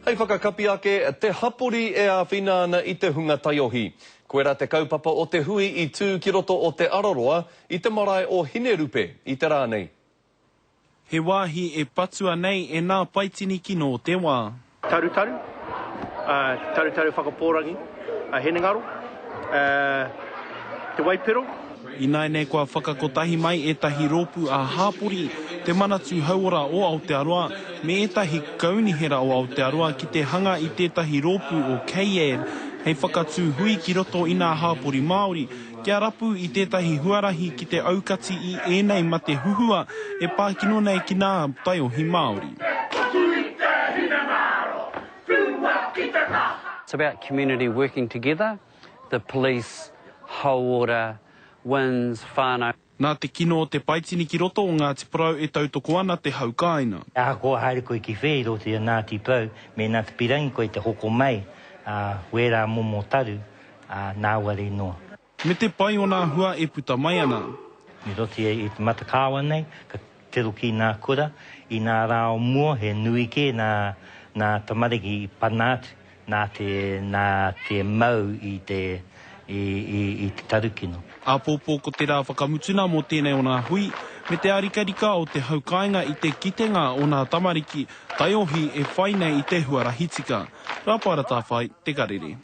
Hei whakakapi ake, te hapori e āwhina ana i te hunga taiohi. Koirā te kaupapa o te hui i tū ki roto o Te Araroa i te marae o Hinerupe i te rā nei. He wāhi e patua nei e nā paitini kino o te wā. Tarutaru, tarutaru whakapōrangi, hinengaro, te waipiro. Ināianei kua whakakotahi mai ētahi rōpū ā-hāpori, Te Manatū Hauora o Aotearoa, me ētahi kaunihera o Aotearoa ki te hanga i tētahi rōpū o KAD hei whakatū hui ki roto i nā hāpori Māori kia rapu i tētahi huarahi ki te aukati i ēnei mate huhua e pā kino nei ki nā taiohi Māori. It's about community working together, the police, hauora, WINZ, whānau. Nā te kino o te paitini ki roto o Ngāti Porou e tautoko ana te hau kāinga. Ahakoa haere koe ki whea i roto i a Ngāti Porou, mēnā te pirangi koe te hoko mai, ā, wērā momo taru, ā, nāwari noa. Me te pai o nā hua e puta mai ana. I roto i te matakāwa nei, ka tiro ki nā kura, i nā rā o mua he nui kē nā, nā tamariki i pana atu, nā te, nā te mau i te, i, i, i te tarukino. Āpōpō ko te rā whakamutuna mō tēnei o nā hui, me te ārikarika o te hau kāinga i te kitenga o nā tamariki taiohi e whai nei i te huarahi tika. Rāpaera Tāwhai, Te Karere.